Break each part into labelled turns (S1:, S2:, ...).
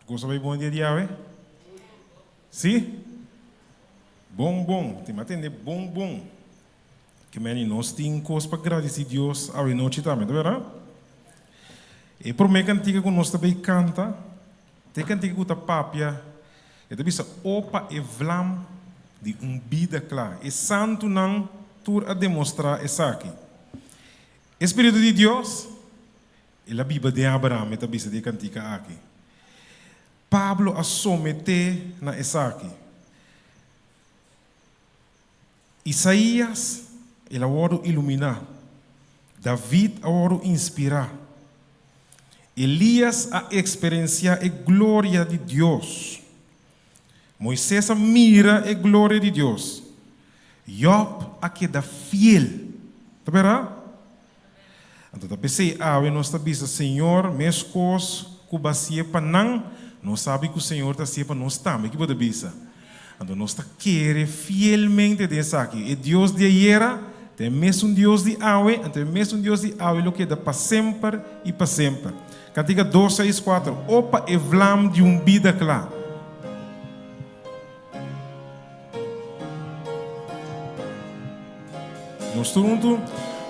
S1: Gosa bai bon dia di awe? Sí? Bon bon. Tin a tende bon bon. Ke meni nos tin kos pa gradisí Dios awe nochi tambe, ta bèrdat? E promé kantika ku nos ta bai kanta ta e kantika ku ta papia, e ta bisa, O pa e vlam di un bida kla. E santunan tur a demostrá esaki. E spiritu di Dios, el a biba den Abraham, e ta bisa den e kantika aki. Pablo a someté na esaki. Isaías, el a wòrdu iluminá. David a wòrdu inspirá. Elías a eksperensiá e gloria di Dios. Moisés a mira e gloria di Dios. Jòb a keda fiel. Ta bèrdat? Anto ta p'esei awe nos ta bisa, Señor, meskos ku bo a sié pa nan, nos sabi ku Señor ta sié pa nos tambe. Ki bo ta bisa? Anto nos ta kere fielmente den esaki. E Dios di ayera ta e mesun Dios di awe, anto e mesun Dios di awe lo keda pa semper i pa semper. Kantika 264, O pa e vlam di un bida kla! Nos tur huntu.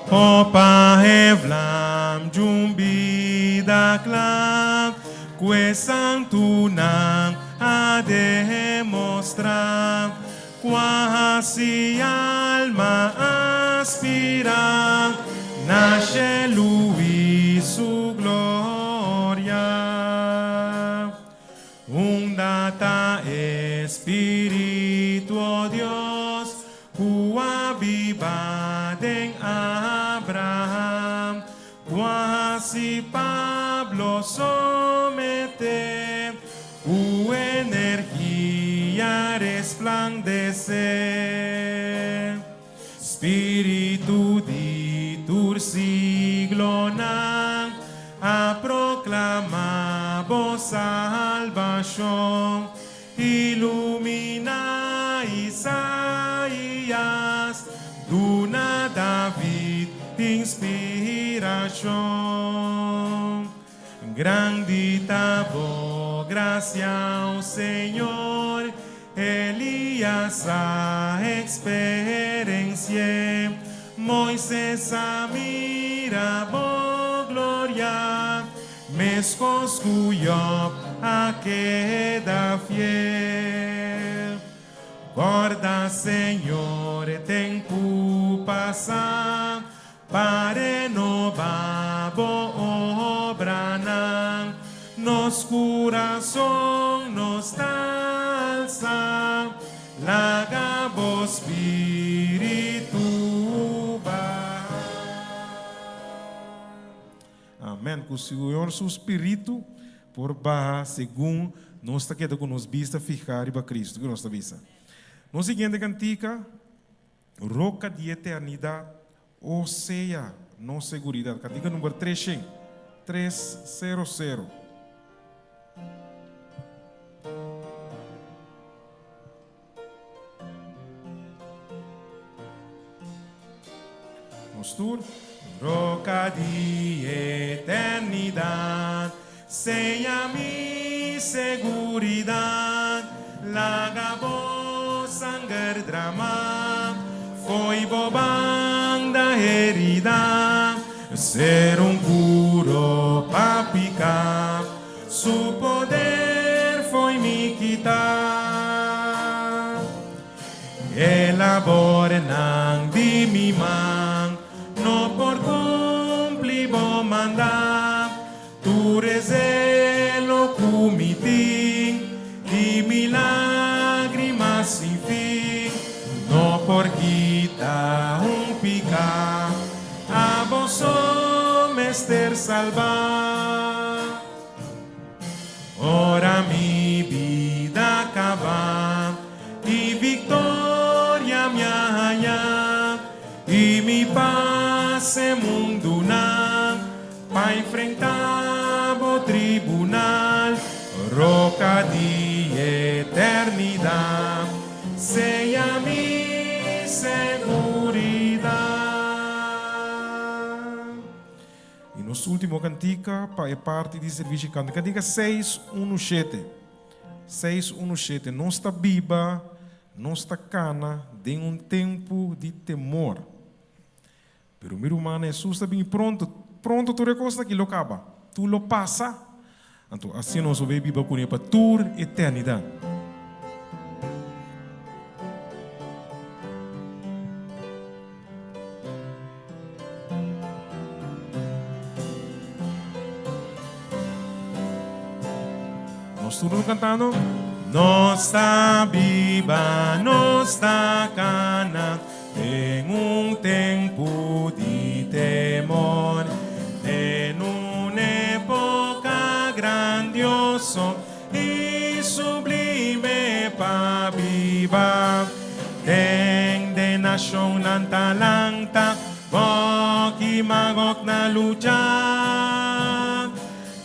S1: O pa e vlam di un bida kla ku e santunan a demostrá, ku a hasi alma aspirá na shelu i su gloria. Unda ta e Spiritu, o Dios, ku a biba den Abraham, ku a hasi Pablo someté, ku energia resplandesé? Spiritu di tur siglonan a proclama bo salbacion, Ilumina Isaías, duna David inspiracion. Grandi ta bo gracia, o Señor, Elías a experenci'é, Moises a mira bo gloria, meskos ku Job a keda fiel. Kòrda, Señor, e tempu pasá, Pa renobá bo obranan, nos kurason nos ta alsa, laga bo spiritu baha. Amen. Ku Señor su spiritu por baha segun nos ta keda ku nos bista fihá riba Cristo. Kiko nos ta bisa? Nos siguiente kantika. Roka di eternidat, o sea nos seguridat. Kantika number treshen, 300. Nos tur. Roka di eternidat, sea mi seguridat, laga bo sanger drama fo'i bo banda herida, ser un puro pa piká, su poder fo'i mi kita. E labornan di mi man no por cumpli bo manda, tur e zelo cu mi tin i mi lagrimas sin fin no por kita un pica, abo so mester salba. Ora mi bida caba i victoria mi a haña i mi pas e mundunan pa enfrenta bo tribunal, roca di eternidad, sea mi seguridad. I nos. Nos último kantika pa e parti di servisio kanta. Kantika 617. 617. Nos ta biba, nos ta kana den un tempu di temor. Pero mi ruman, Hesus ta bini pronto. Pronto tur e kosnan aki lo kaba. Tur lo pasa. Anto asina nos lo bay biba kuné pa tur eternidat. Nos tur lo kantando. Nos ta biba, nos ta kana. Den un tempu di temor, den un epoca grandioso i sublime pa biba. Den de nashonnan ta lanta, Gog i Magog na lucha.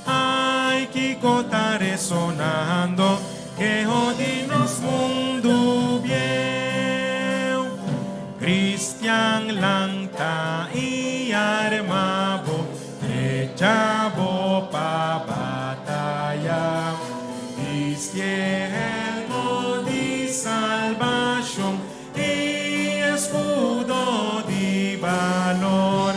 S1: Ai, kiko ta resonando keho di nos mundu bieu? Cristian lanta i arma bo, drecha bo pa bataya. Bisti e helmo di salbashon I escudo di balor.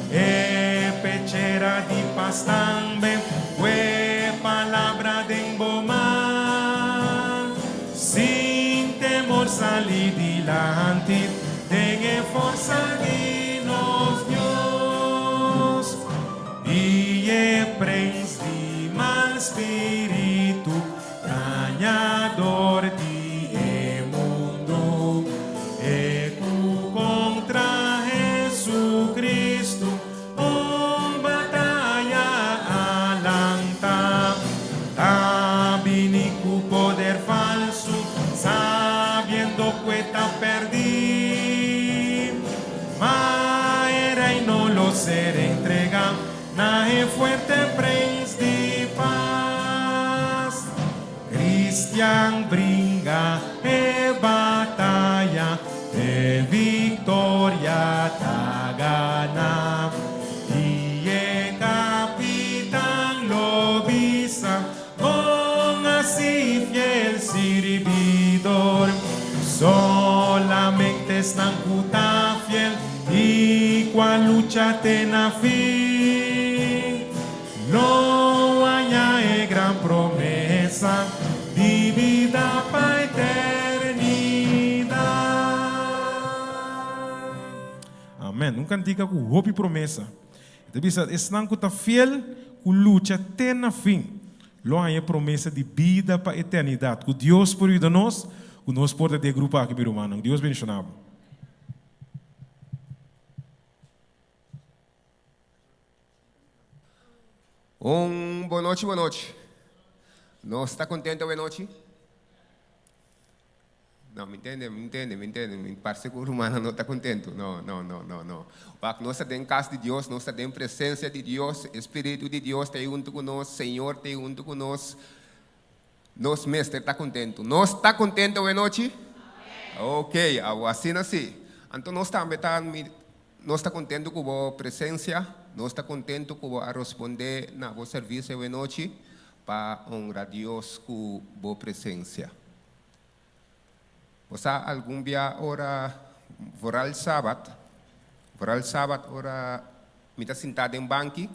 S1: E pechera di pas tambe, cu e palabra den bo man. Sin temor sali dilanti den e forsa di nos Dios. I e prens di mal spiritu Dañador di e mundu, e ku kontra Hesu-Kristu un bataya a lanta, ta bini ku poder falsu, sabiendo ku e ta pèrdí. Ma e reino lo ser entregá Na e fuerte prens di pas. Cristian bringa e bataya, e victoria ta gana. I e capitan lo bisa, Bon haci fiel sirbidor. Solamente esnan cu ta fiel i cu a lucha te na fin, lo haña e gran promesa di bida pa eternidad. Amen. Un cantica cu hopi promesa. E ta bisa, Esnan ku ta fiel, ku lucha te na fin, lo haña e promesa di bida pa eternidat. Ku Dios por yuda nos, ku nos por ta di e grupo aki, mi rumannan. Dios bendishoná bo.
S2: Un bonochi bonochi. Nos ta contento awe nochi? No, mi ntende, mi ntende, mi ntende. Mi parse ku rumannan no ta kontentu. No, no, no, no, no. Wak, nos ta den kas di Dios, nos ta den presensia di Dios, e Spiritu di Dios ta ei huntu ku nos, Señor ta ei huntu ku nos. Nos mester ta kontentu. Nos ta kontentu awe nochi? Ok, awo asina si. Anto nos tambe ta, nos ta kontentu ku bo presensia, nos ta kontentu ku bo a rospondé na bo servisio awe nochi pa honra Dios ku bo presensia. Bo sa algun bia ora vooral sabat, vooral sabat ora mi ta sinta den banki,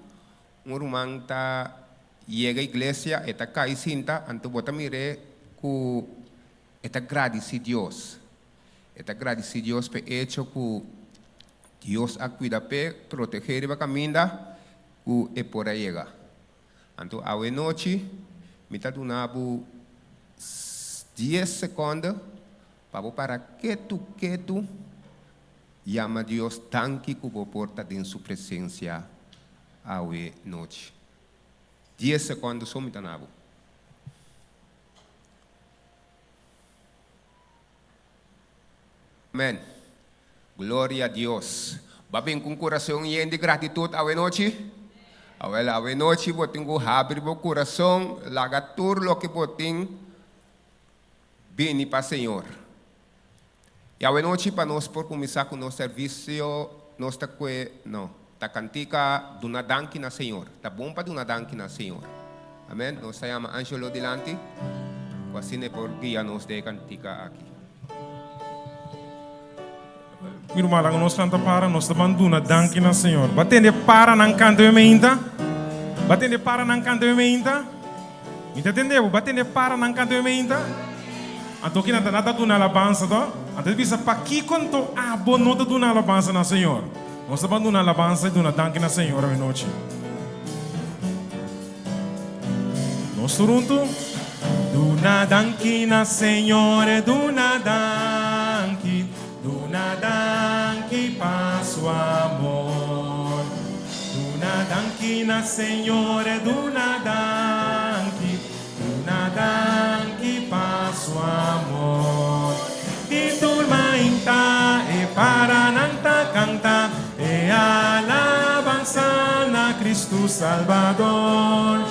S2: un ruman ta yega iglesia, e ta kai sinta, anto bo ta mir'é ku e ta gradisí Dios. E ta gradisí Dios p'e echo ku Dios a kuida p'e, protegé riba kaminda ku e por a yega. Anto awe nochi mi ta duna bo dies sekonde pa bo para ketu ketu yama Dios danki ku bo por ta den su presensia awe nochi. Dies sekonde so mi ta na bo. Amen. Gloria a Dios. Bo a bin ku un kurason yen di gratitut awe nochi? Awel, awe nochi bo tin ku habri bo kurason, laga tur loke bo tin bini pa Señor. I awe nochi pa nos por kuminsá ku nos servisio, nos ta kue, no. Ta kantika Duna Danki na Señor. Ta bon pa duna danki na Señor. Amen. Nos ta yama Angelo dilanti ku asina e por guia nos den e kantika aki.
S1: Mi ruman, laga nos lanta para, nos ta ban duna danki na Señor. Ba tende paranan kanta mi meinta? Ba tende paranan kanta mi meinta? Mi ta tende bo, ba tende paranan kanta mi meinta? Anto kinan ta na ta duna alabansa to? Anto e bisa, Pakiko anto abo no ta duna alabansa na Señor? Nos ta ban duna alabansa i duna danki na Señor awenochi. Nos tur huntu, Duna danki na Señor, duna danki, duna danki pa su amor. Duna danki na Señor, duna danki, duna danki pa su amor. Di tur mainta e paranan ta kanta e alabansa na Cristo Salbador.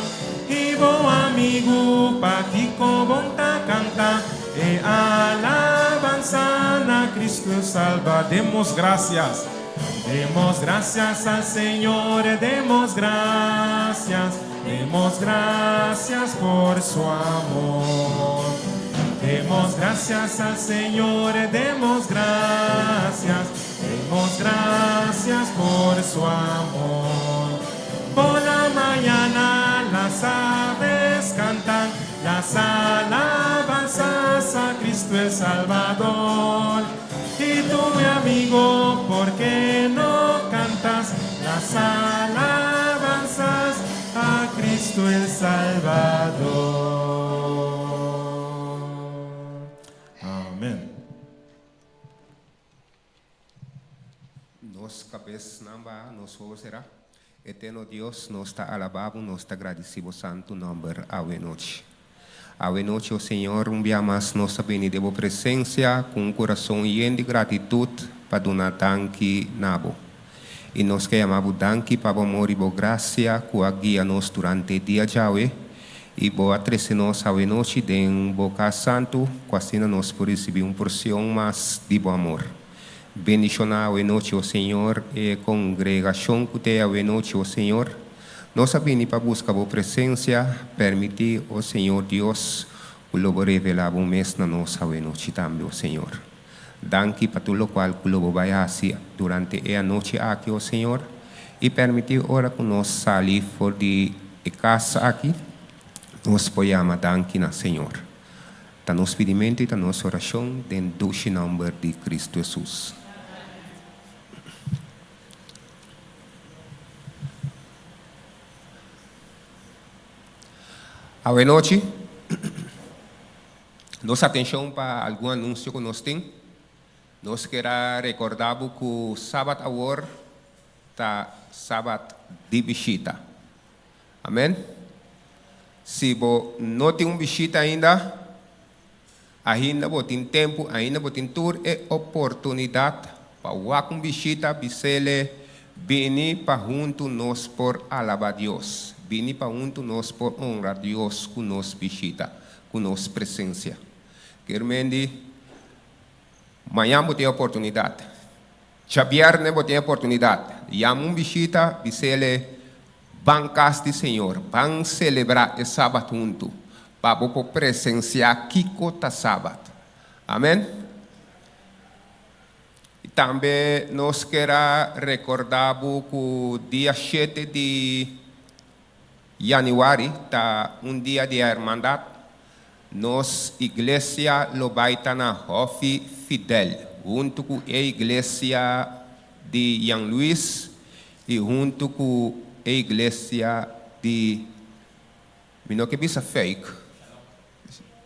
S1: I bo amigu, pakiko bon ta kanta e alabansa na Cristo Salba. Demos gracias, demos gracias al Señor, demos gracias, demos gracias por su amor. Demos gracias al Señor, demos gracias, demos gracias por su amor. Por la mañana las aves cantan las alabanzas a Cristo el Salvador. Y tú, mi amigo, ¿por qué no cantas las alabanzas a Cristo el Salvador? Amén.
S2: Nos kabesnan baha, nos wowo será. Eterno Dios, nos ta alabá Bo, nos ta gradisí Bo santu nòmber awe nochi. Awe nochi, o Señor, un bia mas nos ta bini den Bo presensia ku un kurason yen di gratitut pa duna danki na Bo. I nos ke yama Bo danki pa Bo amor i Bo grasia ku a guia nos durante e dia djawe i Bo a trese nos awe nochi den Bo kas santu ku asina nos por risibí un porshon mas di Bo amor. Bendishoná awe nochi, o Señor, e kongregashon ku t'ei awe nochi, o Señor. Nos a bini pa buska Bo presensia, permití, o Señor Dios, ku lo Bo revelá Bo mes na nos awe nochi tambe, o Señor. Danki pa tur lokual ku lo Bo bai hasi durante e anochi aki, o Señor, i permití ora ku nos sali for di e kas aki, nos por yama danki na Señor. Ta nos pidimentu i ta nos orashon den dushi nòmber di Kristu Hesus. Awenochi, nos atenshon pa algun anunsio ku nos tin. Nos kier a rekordá bo ku sabat awor ta sabat di bishita. Amen. Si bo no tin un bishita ainda, ainda bo tin tempu, ainda bo tin tur e oportunidat pa wak un bishita, bis'ele, Bini pa huntu nos por alabá Dios. Bini pa huntu nos por honra Dios ku nos bishita, ku nos presensia. Kier mendi, mañan bo tin e oportunidat. Djabièrnè bo tin e oportunidat. Yama un bishita, bis'ele, Ban kas di Señor, ban selebrá e Sabat huntu, pa bo por presensiá kiko ta Sabat. Amèn. I tambe nos ker a rekordá bo ku dia shete di yanüari ta un dia di hermandat. Nos iglesia lo bai ta na Hòfi Fidel, huntu ku e iglesia di Jan Luis i huntu ku e iglesia di, mi no ke bisa Fuik,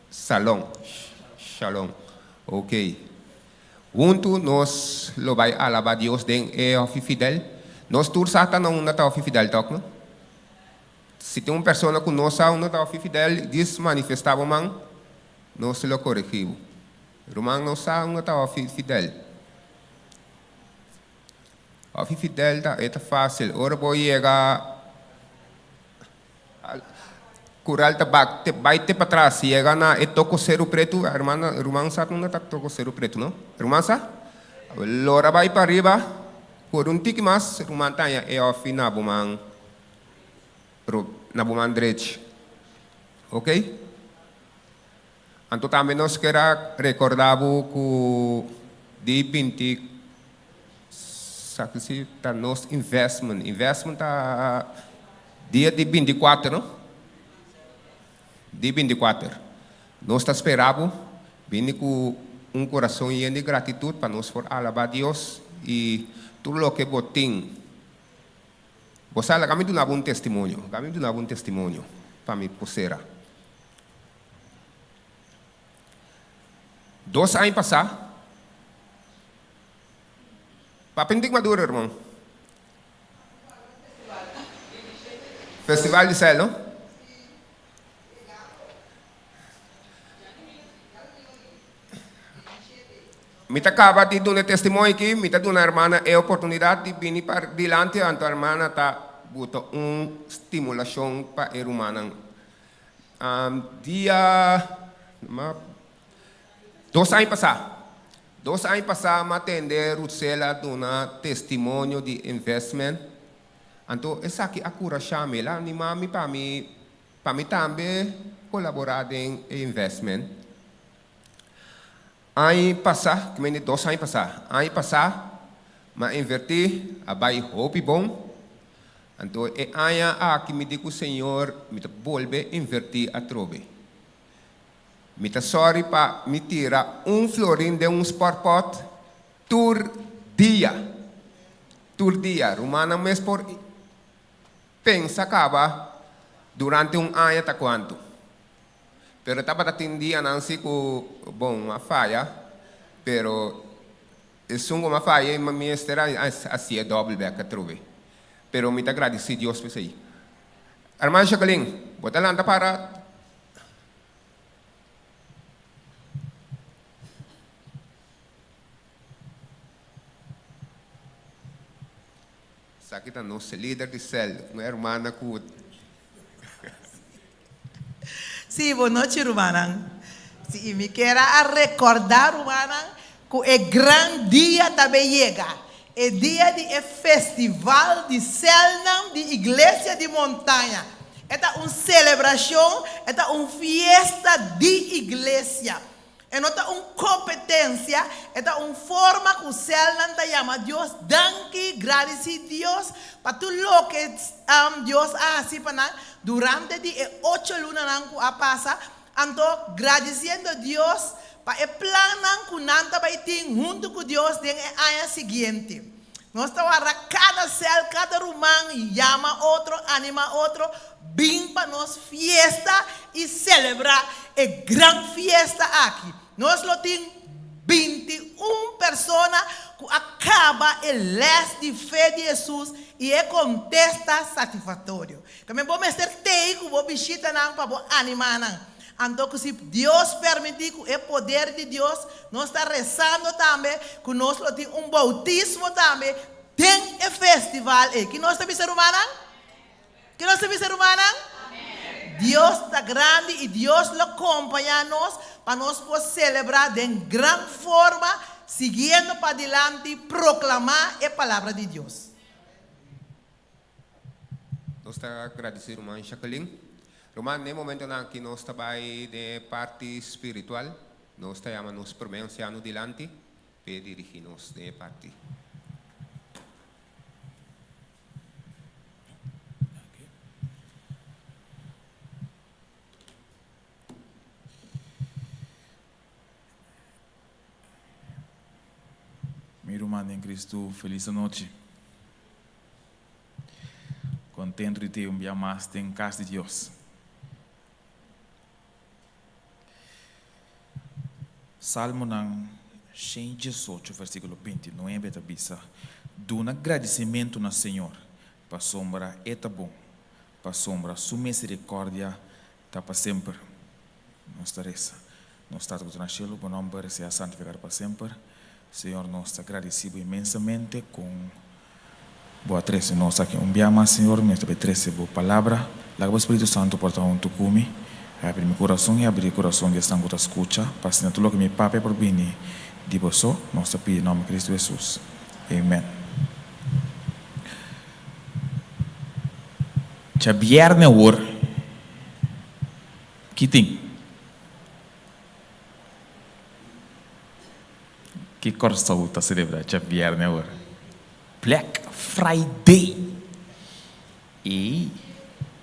S2: Salon, Shalom, ok. Huntu nos lo bai alabá Dios den e Hòfi Fidel. Nos tur sa ta na unda ta Hòfi Fidel, tòg no? Si tin un persona ku no sa unda ta Hòfi Fidel, djis manifestá bo man, nos lo koregí bo. Ruman no sa unda ta Hòfi Fidel. Hòfi Fidel ta e ta fásil. Ora bo yega Kural ta bak te bai te patras, yega na e toko Seru Pretu, hermana, ruman sa unda ta toko Seru Pretu, no? Ruman sa? Lora bai pariba. Por un tiki mas, ruman ta haña e òfi na bo man na bo man drechi. Ok? Anto tambe nos kier a rekordá bo ku di binti Esaki si ta nos investment. Investment ta dia di 24, no? Di 24. Nos ta spera bo bini ku un kurason yen di gratitut pa nos por alabá Dios i tur loke bo tin. Bo sa, laga mi duna bo un testimonio. Laga mi duna bo un testimonio pa mi por sera. Dos aña pasá, Papia no tin maduro, hermano. Festival di Sel, no? Mi ta kaba di duna e testimonio aki, mi ta duna hermana e oportunidat di bini pa dilanti, anto hermana ta buta un stimulashon pa e rumannan. Dia dos aña pasá, dos aña pasá mi a tende Ruthsela duna testimonio di investment, anto esaki a kurashá mi, el a animá mi pa mi pa mi tambe kolaborá den e investment. Aña pasá, ki mende dos aña pasá, aña pasá mi a invertí, a bai hopi bon, anto e aña aki mi di ku Señor mi ta bolbe invertí atrobe. Mi ta sòri pa mi tira un florin den un spòrpòt tur dia, tur dia. Rumannan mes por pensa kaba durante un aña ta kuantu. Pero tabata tin dianan si ku, bon, a faya, pero esun ku a faya i mester a hasié dòbel bèk atrobe. Pero mi ta gradisí Dios pa esei. Hermana Jacqueline, bo ta lanta para. Esaki ta nos lider di sèl, un hermana ku.
S3: Sí, bo nochi rumannan. Sí, i mi kier a rekordá rumannan ku e gran dia ta be yega, e dia di e festival di sèlnan di Iglesia di Montaña. E ta un selebrashon, e ta un fiesta di iglesia. E no ta un kompetensia, e ta un forma ku sèlnan ta yama Dios danki, gradisí Dios pa tur loke Dios a hasi pa nan durante di e ocho lunanan ku a pasa. Anto gradisiendo Dios pa e plannan ku nan ta bai tin huntu ku Dios den e aña siguiente. Nos ta warda kada sèl, kada ruman yama otro, anima otro, bin pa nos fiesta i selebrá e gran fiesta aki. Nos lo tin 21 persona ku a kaba e lès di fe di Hesus i e kontesta satisfaktorio. Tambe bo mester tei ku bo bishitanan pa bo animá nan. Anto ku si Dios permití ku e poder di Dios, nos ta resando tambe ku nos lo tin un boutismo tambe den e festival ei. Ki nos ta bisa rumannan? Ki nos ta bisa rumannan? Dios ta grandi i Dios lo kompañá nos pa nos por selebrá den gran forma, siguiendo padilanti proklamá e palabra di Dios.
S2: Nos ta gradisí ruman Jacqueline. Ruman, n'e momentonan aki nos ta bai den e parti spiritual. Nos ta yama nos promé ansiano dilanti p'e dirigí nos den e parti.
S4: Mi ruman den Cristo, felis anochi. Contento di te un bia mas den cas di Dios. Salmonan 118 versiculo 29 ta bisa, Duna gradicimento na Señor, pasobra E ta bon, pasobra Su misericordia ta pa semper. Nos ta resa. Nos Tata ku ta na shelu, bo nòmber sea santifikado pa semper. Señor, nos ta gradisí bo inmensamente kon bo a trese nos aki un bia mas, Señor. Mi ta bai trese bo palabra. Laga bo Spiritu Santu por ta huntu ku mi. Habri mi kurason i habri e kurason di esnan ku ta skucha, pa asina tur loke mi papia por bini di bo so. Nos ta pidi nòmber Kristu Hesus. Amen. Djabièrnè awor ki tin? Ki Kòrsou ta selebrá djabièrnè awor? Black Friday. Ey,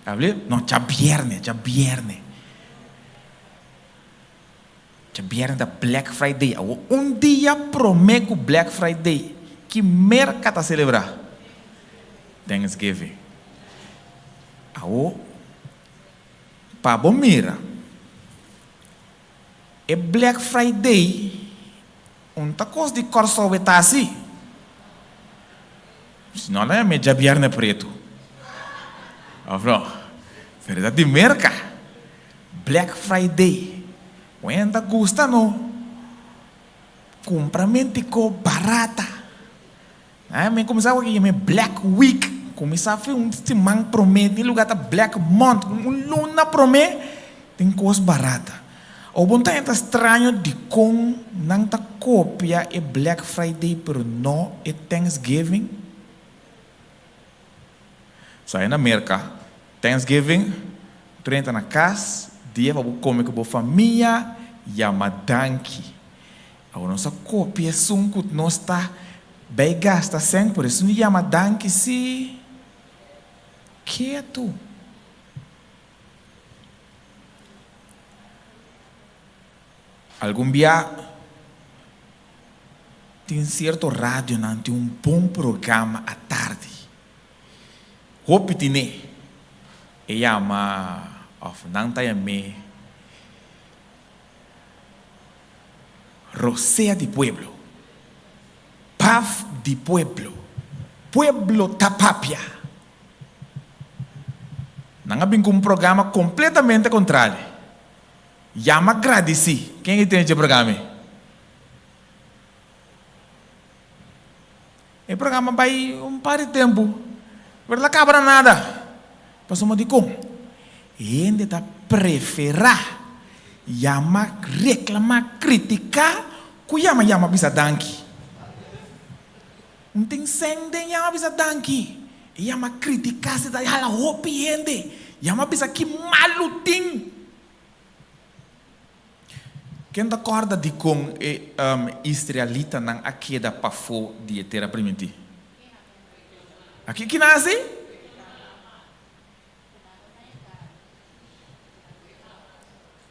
S4: abli? No, djabièrnè, djabièrnè. Djabièrnè ta Black Friday. Awor un dia promé ku Black Friday, ki Merka ta selebrá? Thanksgiving. Awor, pa bo mira, e Black Friday un ta kos di Kòrsou e ta hasi. Si no nan yam'é djabièrnè pretu. Òf no? Pero e ta di Merka. Black Friday. Wen ta gusta no cumpramentico barata. Ay mi cuminsa awor yama e Black Week. Cuminsa fi un siman prome tin lugar ta Black Month un luna prome tin cos barata. Awor bo ta henta straño dicon nan ta copia e Black Friday pero no e Thanksgiving? Sa na Merca, Thanksgiving, tur hende ta na cas, dia pa bo come cu bo famia, yama danki. Awor nos a copia esun cu nos ta bay gasta cen, por esun di yama danki si ketu. Algun bia tin cierto radionan tin un bon programa atardi. Hopi tine e yama of nan ta yam'é Rosea di Pueblo, Paf di Pueblo, Pueblo ta papia. Nan a bin ku un programa kompletamente kontrali. Yama gradisí. Ken ki tene dje programa ei? E programa bai un par di tempu, pero el a kaba na nada. Pasobra dikon? Hende ta preferá yama, reklamá, kritiká ku yama yama bisa danki. Un tin sèn den yama bisa danki. E yama kritiká si ta hala hopi hende. Yama bisa ki malu tin. Ken ta kòrda dikon e israelitanan a keda pafó di e Tera Primintí? Aki ki nan a hasi?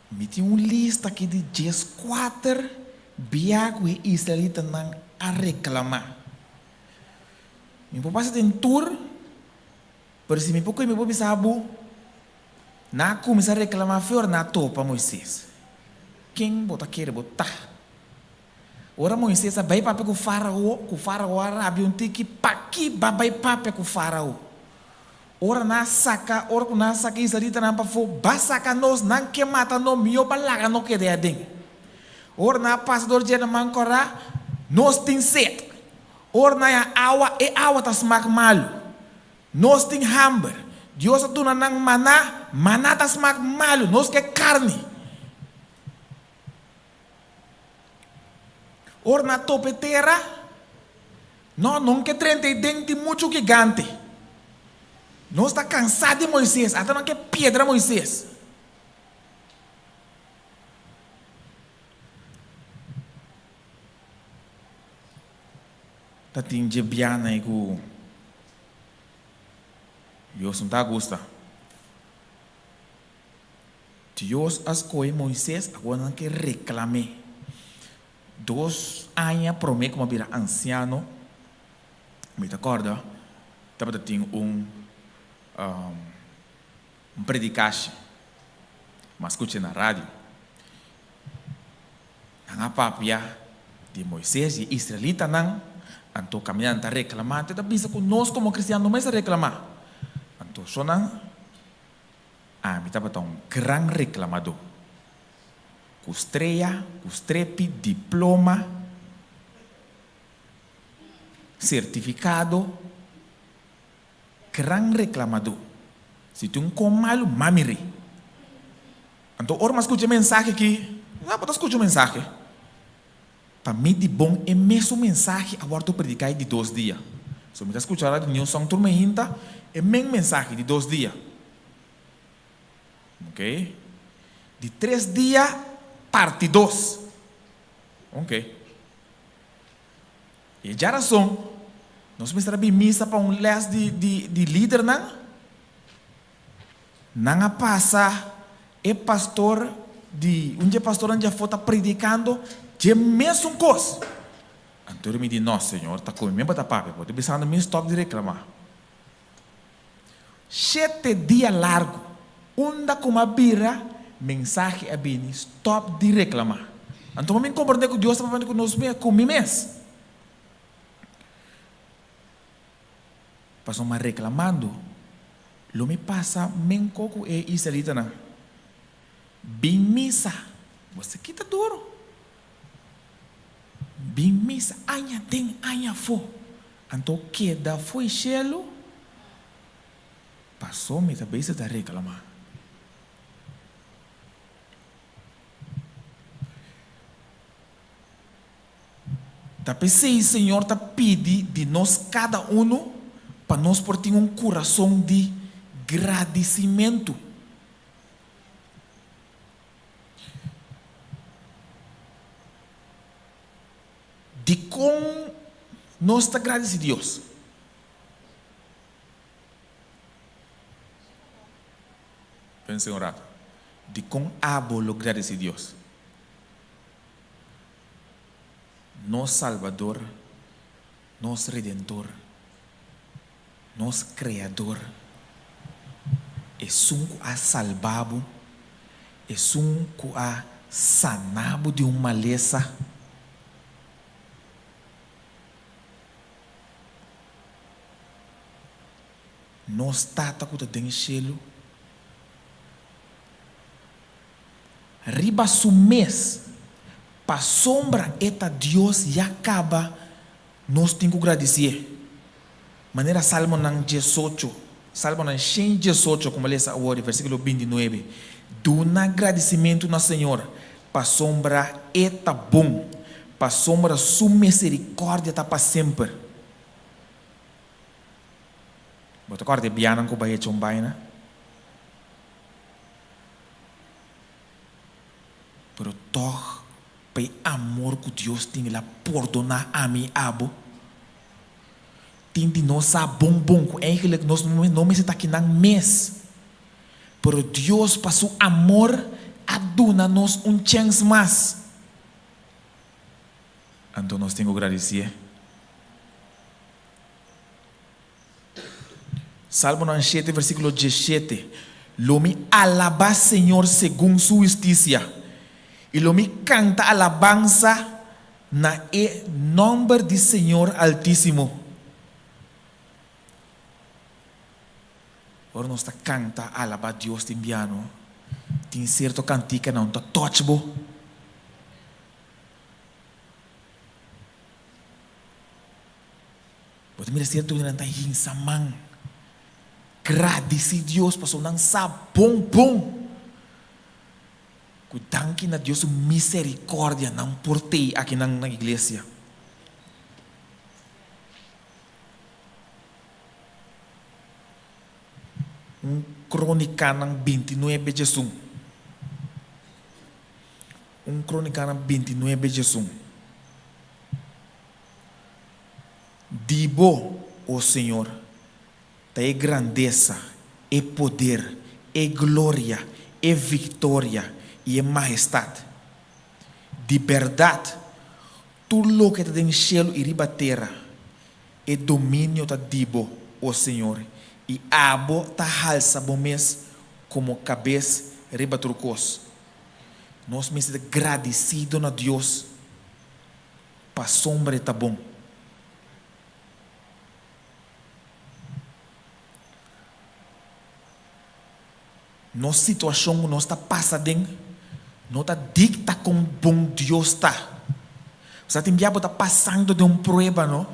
S4: Mi tin un lista aki di dieskuater bia ku e israelitanan a reklamá. Mi por pasa den tur, pero si mi por kohe mi por bisa bo. Nan a kuminsá reklamá fior nan a topa Moises. Ken bo ta kere bo ta? Ora Moises a bai papia ku Fárao, ku Fárao a rabia un tiki, Paki ba bai papia ku Fárao? Ora nan a saka, ora ku nan a saka israelitanan pafó, ba saka nos, nan ke mata nos, mihó ba laga nos keda ei aden. Ora nan a pasa dor dje laman kòrá, nos tin set. Ora nan haña awa, e awa ta smak malu. Nos tin hamber. Dios a duna nan maná, maná ta smak malu, nos ke karni. Ora nan a topa e tera, no, non ke drenta ei den, tin muchu gigante. Nos ta kansá di Moisés, ata nan ke piedra Moisés. Ta tin dje bianan ei ku Dios no ta gusta. Dios a skohe Moises, awor nan ke reklam'é. Dos aña promé ku mi a bira ansiano, mi ta kòrda tabata tin un un predikashi, mi a skucha na radio. Nan a papia di Moises i e israelitanan, anto kaminda nan ta reklamá, anto e ta bisa ku nos komo kristian no mester reklamá. Anto shonnan, ami tabata un gran reklamadó, ku strea, ku strepi, diploma, sertifikado, gran reklamadó. Si tin un kon malu, mami ri. Anto ora mi a skucha e mensahe aki, mi a skucha un mensahe. Pa mi di bon e mesun mensahe a wòrdu prediká e di dos dia. So mi ta skucha radio New Song tur mainta e men mensahe di dos dia. Ok. Di tres dia parti dos. Ok. E djarason nos mester a bin misa pa un les di di di lidernan. Nan a pasa e pastor di un dje pastornan djafó ta predikando dje mesun kos. Anto mi di, No, Señor, ta komi mi bo ta papia, bo ta bisando mi stòp di reklamá. Shete dia largu, unda ku m'a bira, mensahe a bini, Stòp di reklamá. Anto mi komprendé ku Dios ta papia ku nos mes, ku mi mes. Pasobra reklamando, lo mi pasa menko ku e israelitanan. Bin misa, bo sa kita duru. Bin misa aña den aña afó, anto keda fo'i shelu? Paso mi ta bisa ta reklamá. Ta p'esei Señor ta pidi di nos kada unu pa nos por tin un kurason di gradisimentu. Dikon nos ta gradisí Dios? Pensa un ratu. Dikon abo lo gradisí Dios? Nos Salbador, nos Redentor, nos Kreador, Esun ku a salba bo, Esun ku a sana bo di un malesa. Nos Tata ku ta den shelu. Riba su mes, pasobra e ta Dios ya kaba nos tin ku gradisié. Manera Salmonan diesocho, Salmonan 118, komo lesa awor di versíkulo 29, Duna gradisimentu na Señor, pasobra e ta bon, pasobra su miserikòrdia ta pa semper. Bo ta kòrda e bianan ku bai echa un baina? Pero tòg pa e amor ku Dios tin el a pordoná ami i abo. Tin di nos sa bon bon ku eigenlik nos no mester ta kinan mes. Pero Dios pa su amor a duna nos un chèns mas. Anto nos tin ku gradisié. Salmonan shete versíkulo diesshete, Lo mi alabá Señor segun su hustisia, i lo mi kanta alabansa na e nòmber di Señor Altísimo. Ora nos ta kanta alabá Dios tin biano, tin sierto kantikanan ta tòch bo. Bo ta mira sierto hendenan ta hinsa man gradisí Dios pasobra nan sa bon bon ku danki na Dios su miserikòrdia nan por tei akinan na iglesia. Un Krónikanan 29 diesun. Un Krónikanan 29 diesun. Di bo, o Señor, ta e grandesa, e poder, e gloria, e viktoria i e mahestat. Di bèrdat, tur loke ta den shelu i riba tera, e dominio ta di bo, o Señor, i abo ta halsa bo mes komo kabes riba tur kos. Nos mester ta gradisido na Dios. Pasobra e ta bon. Nos situashon ku nos ta pasa den no ta dikta kon bon Dios ta. Osea tin bia bo ta pasando den un prueba no,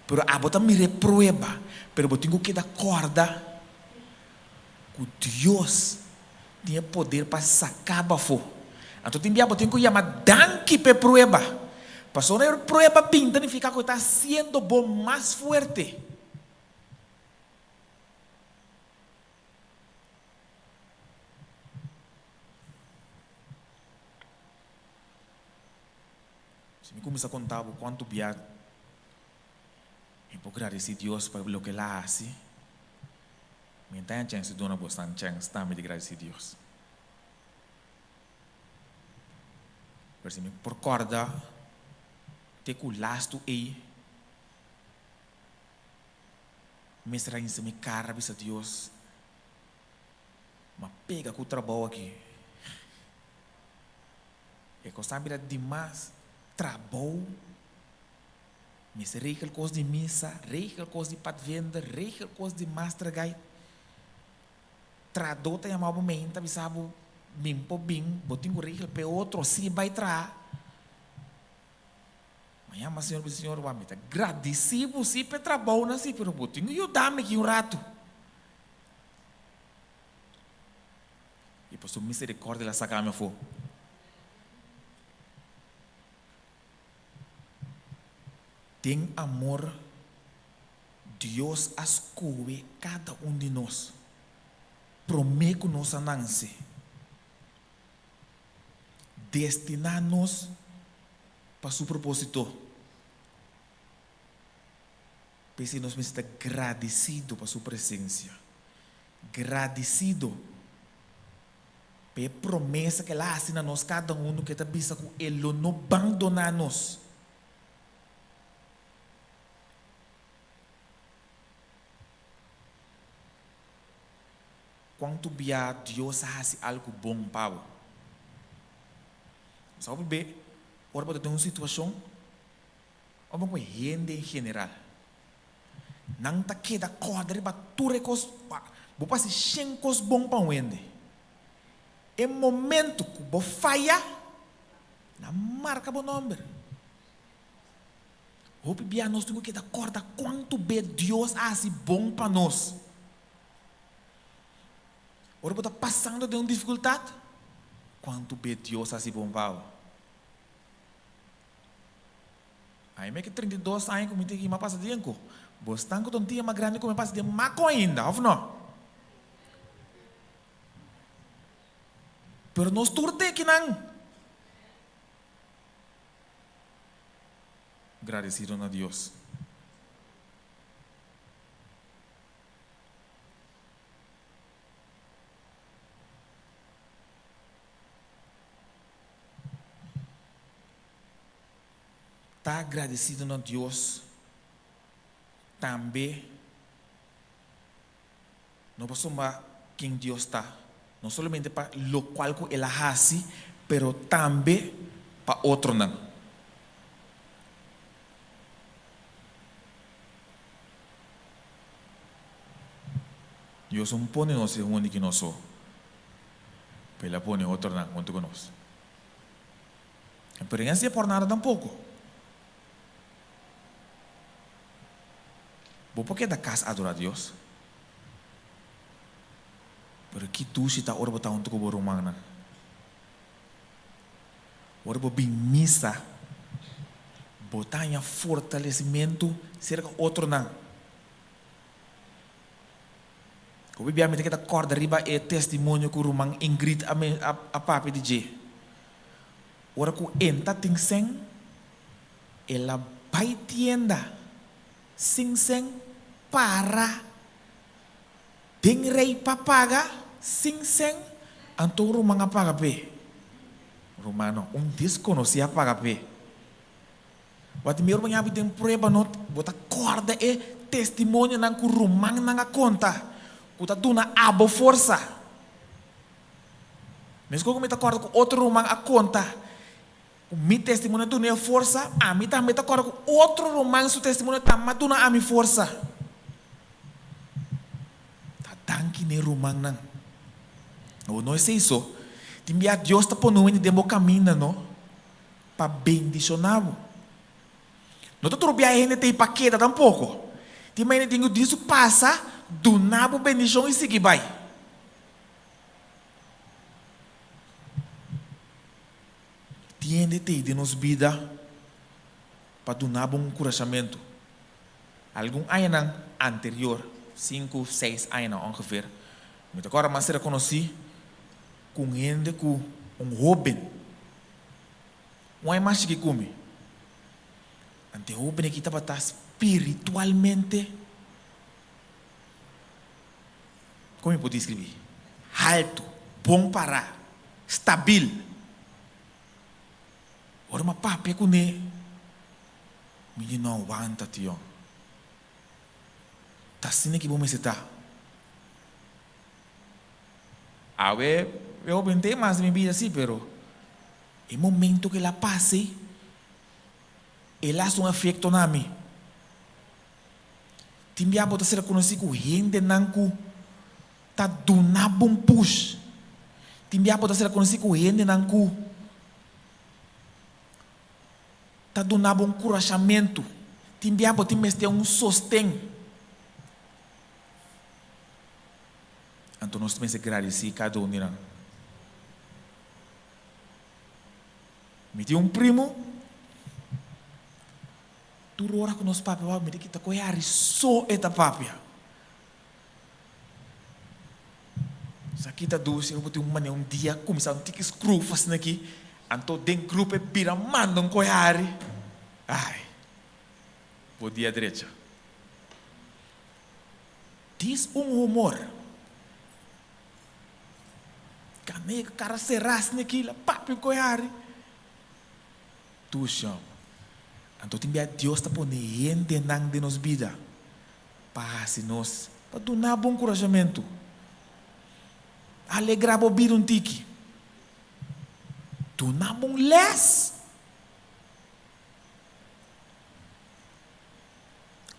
S4: pero abo ta mira e prueba, pero bo tin ku keda kòrda ku Dios tin e poder pa saká bo afó. Anto tin bia bo tin ku yama danki pa e prueba. Pasobra e prueba bin ta nifiká ku e ta hasiendo bo mas fuerte. Si mi kuminsá konta bo kuantu bia mi por gradisí Dios pa loke el a hasi, mi no ta haña chèns di duna bosan chèns tambe di gradisí Dios. Pero si mi por kòrda te ku lastu ei, mester a hinsa mi kara bisa Dios, M'a pega ku trabou aki. E kos ta bira dimas trabou. Mester regel kos di misa, regel kos di padvinder, regel kos di master guide. Trahadó ta yama bo meinta bisa bo bin por bin, bo tin ku regel p'e otro si bai traha. Ma yama Señor bisa Señor wak mi ta gradisí bo si p'e trabounan si pero bo tin ku yuda mi aki un ratu. I pa su misericordia el a saca mi afó. Den amor Dios a scohe cada un di nos prome cu nos a nance, destina nos pa su proposito. P'esei nos mester ta gradisido pa su presensia, gradisido pa e promesa ku el a hasi na nos kada unu ku e ta bisa ku e lo no bandoná nos. Kuantu bia Dios a hasi algu bon pa bo? Bo sa hopi be ora bo ta den un situashon Ora ku hende en general nan ta keda kòrda riba tur e kos, bo por hasi shen kos bon pa un hende. E momento ku bo faya, nan marka bo nòmber. Hopi bia nos tin ku keda kòrda kuantu be Dios a hasi bon pa nos. Ora bo ta pasando den un difikultat, kuantu be Dios a hasi bon pa bo. Ai mi ke 32 aña ku mi tin aki m'a pasa den ku bo stan ku ta un tia mas grandi ku mi a pasa den mako ainda, òf no? Pero nos tur te kinan. Gradesido na Dios. Ta agradecido na Dios tambe no pasobra ken Dios ta, no solamente pa locual cu El a haci, pero tambe pa otronan. Dios no pone nos e hundi ki nos so. Pa el a pone otronan huntu ku nos. Pero e hasié por nada tampoko. Bo por keda kas adorá Dios, pero ki dushi ta ora bo ta huntu ku bo rumannan. Ora bo bin misa, bo ta haña fortalesimentu serka otronan. Hopi bia mi ta keda kòrda riba e testimonio ku ruman Ingrid a a papia di dje. Ora ku en ta tin sèn, el a bai tienda sin sèn para den rei pa paga sin sèn, anto un ruman a paga p'e. Ruman no, un deskonosí a paga p'e. Wak di mi ora bo yabi den prueba no bo ta kòrda e testimonionan ku rumannan a konta ku ta duna abo forsa. Meskos ku mi ta kòrda ku otro ruman a konta ku mi testimonio a duna e forsa, ami tambe ta kòrda ku otro ruman su testimonio tambe a duna ami forsa. Ta danki n'e rumannan. Awor no esei so, tin bia Dios ta pone un hende den bo kaminda no. pa bendishoná bo. No ta tur biaha hende ta ei pa keda tampoko. Tin manera tin ku Dios pasa, duna bo bendishon i sigui bai. Tin hende ta ei den nos bida pa duna bo un nkurashamentu. Algun añanan anterior, sinku, seis añanan ongeveer, mi ta kòrda mas ser konosí ku un hende ku un hóben. Un ai mas chiki ku mi. Anto e hóben aki tabata spiritualmente, kon mi por deskribí? Haltu, bon pará, stabil. Ora mi a papia kuné, mi di, No wanta, Tion. Ta asina ki bo mester ta. Awe e hóben ta e mas di mi bida, sí, pero e momento ku el a pasa ei, El hasi un efekto na mi. Tin bia bo ta ser konosí ku hendenan ku ta duna bo un push. Tin bia bo ta ser konosí ku hendenan ku ta duna bo un kurashamentu. Tin bia bo tin mester un sosten. Anto nos mester gradisí kada un di nan. Mi tin un primu, tur ora ku nos papia wak mi ta kita ku e hari so e ta papia. Sa kita dushi bo tin un manera un dia kuminsá un tiki skruf asina aki, anto den grupo e bira manda un koe hari. Ai, bo dia drecha. Dis un humor. Kaneka kara será asina aki la papia ku e hari. Tushon. Anto tin bia Dios ta pone hendenan den nos bida pa hasi nos, pa duna bo enkurashamentu. Alegrá bo bida un tiki. Duna bo un lès.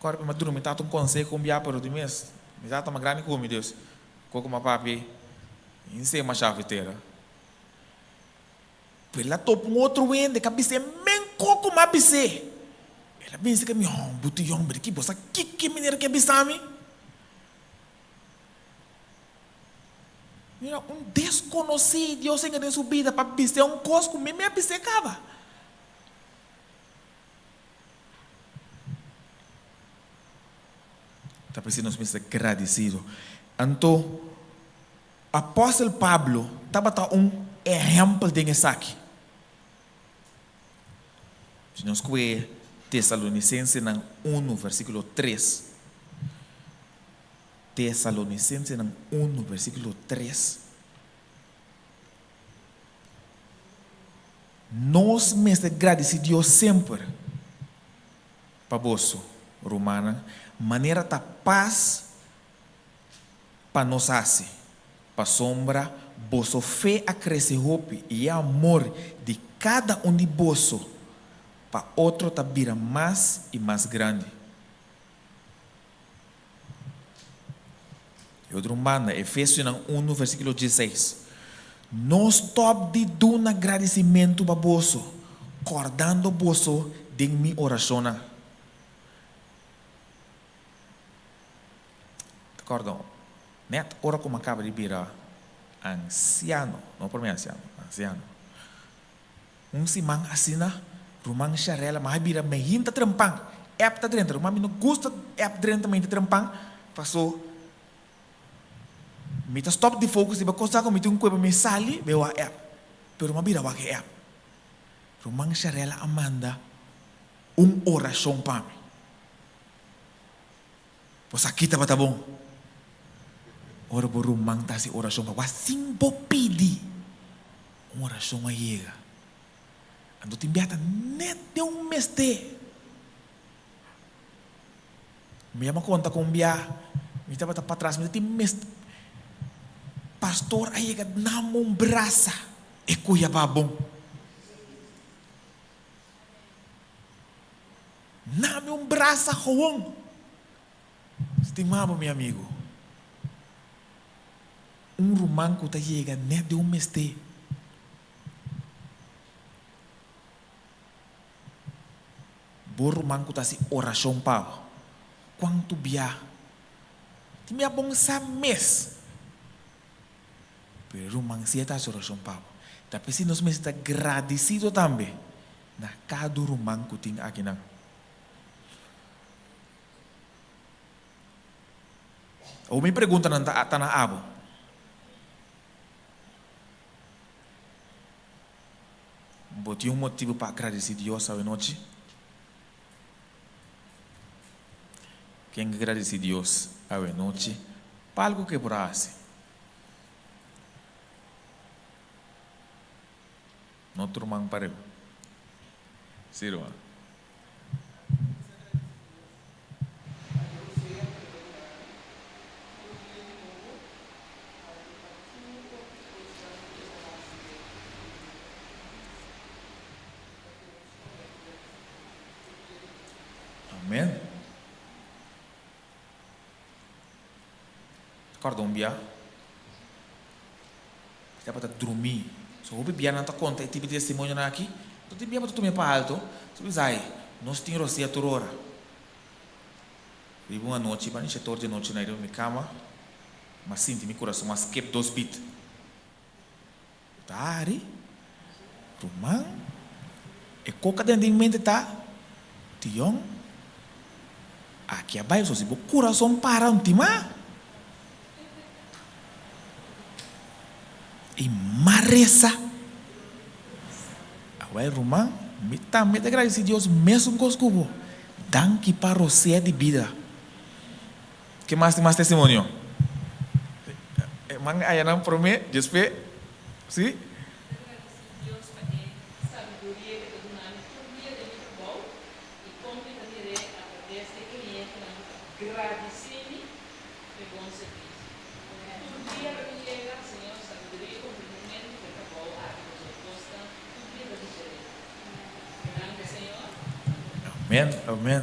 S4: Kòrda mi a duna mi tata un konseho un bia pero di mes mi tata mas grandi ku mi dus koko mi a papia ei mi no sey masha fitera. Pero el a topa un otro hende ku a bis'é men koko mi a bis'é. El a binse ku mi hòmber tu yòmber aki bo sa kiko e manera ke a bisa mi? Mira un deskonosí Dios a hinka den su bida pa bis'é un kos ku mi mi a bis'é kaba. Ta p'esei nos mester gradisido. Anto, apòstel Pablo tabata un ehèmpel den esaki. Si nos kohe Tesalonisensenan unu versíkulo tres, Tesalonisensenan unu versíkulo tres, Nos mester gradisí Dios semper pa boso, rumannan, manera ta pas pa nos hasi, pasobra boso fe a krese hopi i e amor di kada un di boso pa otro ta bira mas i mas grandi. E otro un banda, Efesionan unu versíkulo dieseis, No stòp di duna gradisimentu pa boso, kòrdando boso den mi orashonnan. Ta kòrda nèt ora ku mi a kaba di bira ansiano, no promé ansiano, ansiano. Un siman asina, ruman Sharela m'a bira mehinta trempan. App ta drenta. Ruman mi no gusta app drenta mehinta trempan, paso mi ta stop di focus riba cosa cu mi tin cu mi sali bay wak app. Pero m'a bira wak e app. Ruman Sharela a manda un oracion pa mi. Bo sa ki tabata bon? Ora bo ruman ta hasi orashon pa bo, asin bo pidi, un orashon a yega. Anto tin bia ta net den un mester. Mi a konta ku un bia mi tabata patras, mi ta tin mester. Pastor a yega na mi un brasa, e kuya pa bon. Nami un brasa gewoon. Stima bo mi amigo. Un ruman ku ta yega net den un mester. Bo ruman ku ta hasi orashon pa bo. Kuantu bia. Tin bia bon sa mes. Pero e ruman si e ta hasi orashon pa bo. Ta p'esei nos mester ta gradisido tambe. Na kada ruman ku tin akinan. Awor mi preguntanan ta ta na abo. Bo tin un motibu pa agradesí Dios awenochi? Ken ke gradisí Dios awe nochi pa algu ku e por a hasi? No tur man pareu. Sí, ruman. Amen. Ta kòrda un bia mi tabata drumí. So hopi bianan ta konta e tipo di testimonionan aki. Anto tin bia bo ta tuma e pa alto. So bisa ai, nos tin rosea tur ora. Riba un anochi, bani shetor di anochi na riba mi kama, m'a sinti mi kurason a skip dos bit. Ta hari, ruman, e koka den den mente ta, Tion, aki a bai so si bo kurason para un tima. I m'a resa. Awel ruman, mi tambe ta gradisí Dios mesun kos ku bo. Danki pa rosea di bida. Ke mas tin mas testimonio? E man ayanan promé, despues, sí?
S5: Ta gradisí Dios pa e sabiduria ku e ta duna mi tur dia den mi trabou i kon mi ta mir'é atraves di e klientenan ku ta gradisí mi pa e bon servisio. Tur dia lo mi yega, Señor, sabiduria i komprendimentu pa e trabou aki pasobra e kosnan tur dia ta diferente. Danki, Señor.
S4: Amén, amén.